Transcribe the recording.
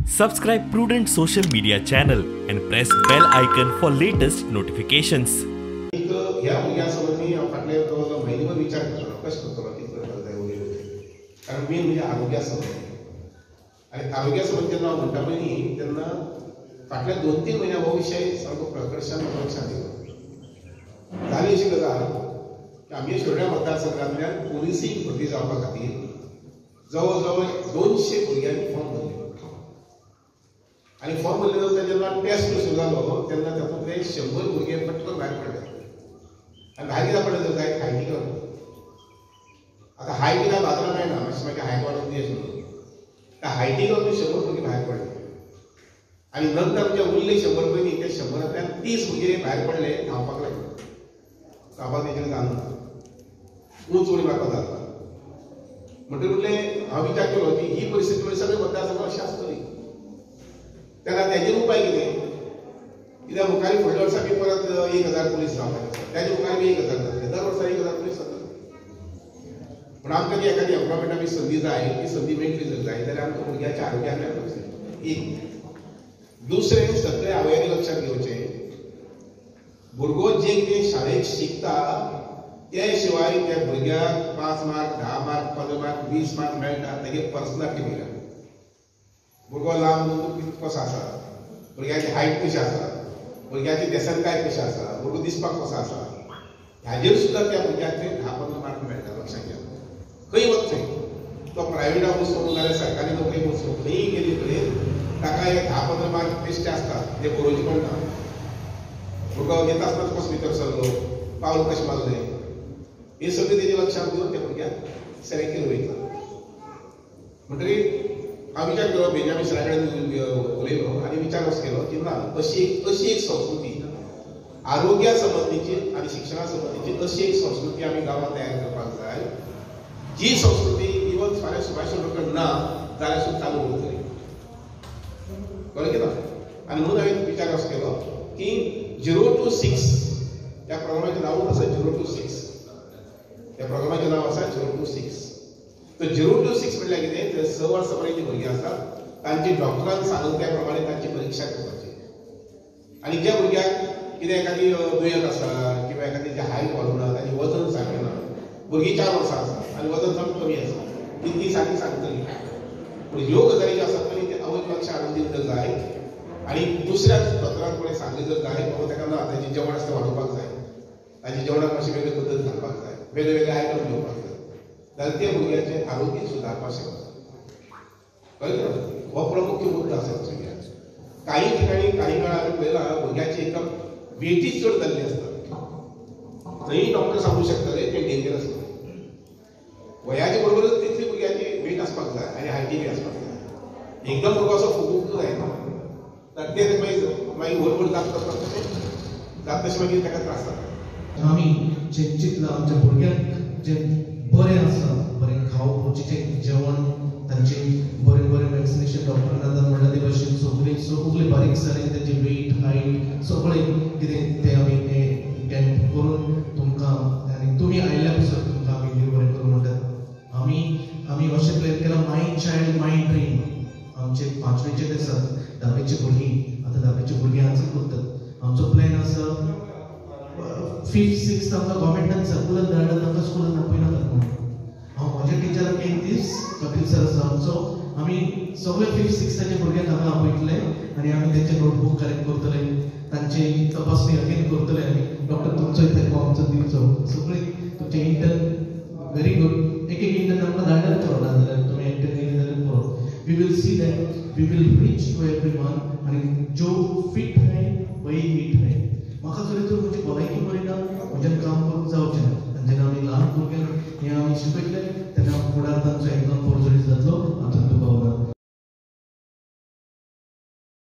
Subscribe Prudent social media channel and press bell icon for latest notifications. ह्या भुरग्यां संबंदी हांव फाटले जवळ म्हयनोभर विचार करतालो कशें करतलो कितें करपाक जाय वयर, कारण मेन म्हणजे आरोग्या संबंदी. आनी आरोग्या संबंदी जेन्ना हांव म्हणटा पळय न्ही तेन्ना फाटल्या 2-3 म्हयन्या हो विशय सामको प्रकर्शान म्हाका लक्षांत येयलो. जाली अशी गजाल की आमगे शिरोड्या मतदारसंघांतल्यान पुलिसींग भरती जावपा खातीर जवळ जवळ 200 भुरग्यांनी फॉर्म भरले. आनी फॉर्म भरले नंतर जेन्ना टेस्ट सुरू जालो तेन्ना तातूंतले 100 भुरगे पटकन भायर पडले. आनी भायर कित्याक पडले जायत हायटीक लागून. आतां हायट कित्याक बाजारांत मेळना, मातशें मागीर हायट वाडोवन दी अशें म्हणून त्या हायटीक लागून 100 भुरगे भायर पडले. आनी नंतर जे उरले 100 पयलीं ते 100 30 भुरगे भायर पडले धांवपाक लागले. धांवपाक तेजेर जालना, उंच उडी मारपाक जालना. म्हणटकीर म्हणलें हांव विचार केलो की ही परिस्थिती म्हणजे सगळे मतदारसंघात अशी आसतली. तेन्ना तेजेर उपाय कितें, कित्याक मुखार फुडल्या वर्सा बी परत 1000 पुलीस जावपाचे आसा, तेजे मुखार बी 1000 जातले, दर वर्सा 1000 पुलीस जातले. पूण आमकां जी एखादी एम्प्लॉयमेंटा बी संदी जाय, ती संदी मेळटली जर जाय जाल्यार आमकां भुरग्यांच्या आरोग्याक मेळपाक. एक दुसरें सगळे आवयांनी लक्षांत घेवचें, भुरगो जें कितें शाळेक शिकता ते शिवाय त्या भुरग्याक 5 मार्क, 10 मार्क, 15 मार्क, 20 मार्क मेळटा तेगे पर्सनालिटी वयल्यान. भुरगो लांब कसो आसा, भुरग्याची हायट कशी आसा, भुरग्याची देसनकाय कशी आसा, भुरगो दिसपाक कसो आसा, हाजेर सुद्दां त्या भुरग्याक 10-15 मार्क मेळटा. लक्षांत घेया, खंय वचचें, तो प्रायवेटाक वचूं नाजाल्यार सरकारी नोकरेक वचूं, खंयी गेली कडेन ताका हे 10-15 मार्क बेश्टे आसतात ते बरोवचे पडना. भुरगो येता आसतना कसो भितर सरलो, पावल कशें मारलें, हे सगळें तेजे लक्षांत घेवन त्या भुरग्याक सिलेक्ट केलो वयता. म्हणटकीर हांव विचार केलो, बेंजामीन सरा कडेन उलयलो आनी विचार असो केलो की ना, अशी एक संस्कृती आरोग्या संबंदीची आनी शिक्षणा संबंदीची अशी एक संस्कृती आमी गांवांत तयार करपाक जाय, जी संस्कृती इवन फाल्यां सुभाष शिरोडकर ना जाल्यार सुद्दां चालू उरतली. कळ्ळें कितें? आनी म्हणून हांवें विचार असो केलो की 0 to 6 त्या प्रोग्रामाचें नांवूच आसा 0 to 6. त्या प्रोग्रामाचें नांव आसा 0 to 6. तर 0 to 6 म्हटल्यार कितें, तर 6 वर्सां पर्यंत जी भुरगीं आसात तांची डॉक्टरान सांगून त्या प्रमाणे तांची परिक्षा करपाची. आनी ज्या भुरग्याक कितें एखादी दुयेंत आसा किंवा एखादी जे हायट वाडूंक ना, ताचें वजन सारकें ना, भुरगीं 4 वर्सां आसा आनी वजन सामकें कमी आसा, ती सारकी सांगतली. पूण ह्यो गजाली ज्यो आसात पळय ते आवयक लक्ष हाडून दिवंक जर जाय आनी दुसऱ्या डॉक्टरान कोणें सांगलें जर जाय बाबा ताका ना ताचें जेवण आसता वाडोवपाक जाय, ताच्या जेवणाक मातशें वेगळी पद्दत घालपाक जाय, वेगळे वेगळे आयटम घेवपाक जाय, जाल्यार ते भुरग्याचें आरोग्य सुदारपाक शकता. कळ्ळें? हो प्रमुख मुद्दो आसा सगळ्याक. काही ठिकाणी काही वेळार आमी पळयलां भुरग्याची एकदम वेटीच चड जाल्ली आसता, थंय डॉक्टर सांगू शकतले तें डेंजरस. वयाच्या बरोबरच तितली भुरग्याची वेट आसपाक जाय आनी हायटी बी आसपाक जाय. एकदम भुरगो असो फुगूंक जायना, तर ते मागीर मागीर व्हड व्हड जाता तशें जाता तशें मागीर ताका त्रास जाता. आमी जें चिंतलां आमच्या भुरग्यांक जें बरें आसा, बरें खावपाचें जेवण, तांचें बरें बरें वॅक्सिनेशन डॉक्टरान आतां म्हणलां ते भशेन सगळें सगळें बारीकसाणेन तांची वेट, हायट सगळें कितें तें आमी हें कॅम्प करून तुमकां आनी तुमी आयिल्ल्या पासून तुमकां आमी देव बरें करूं म्हणटात. आमी आमी अशें प्लॅन केलां, माय चायल्ड माय ड्रीम. आमचे 5वेचे ते 7 धावेचे भुरगीं, आतां धावेचे भुरगीं आन्सर करतात. आमचो प्लॅन आसा 5th 6th आमकां गव्हर्मेंटान सर्कुलर धाडला, तांकां स्कुलान आपयनाकात म्हणून. हांव म्हज्या टिचराक एक दीस कपील सर आसा आमचो, आमी सगळे 5th 6थाचे भुरग्यांक हांगा आपयतले आनी आमी तेंचे नोटबूक कलेक्ट करतले, तांची तपासणी अगेन करतले. आनी डॉक्टर तुमचोय तेंको आमचो दिवचो, सगळी तुमचे इंटर्न व्हेरी गूड, एक एक इंटर्न आमकां धाडल्यार पुरो, ना जाल्यार तुमी इंटर्न येयले जाल्यार पुरो. We will see that we will reach to everyone. आनी जो फिट है वही हिट है. म्हाका जरी तर म्हजी भलायकी बरी ना, म्हज्यान काम करूंक जावचें ना. आनी जेन्ना आमी ल्हान भुरग्यांक हें आमी शिकयतले तेन्ना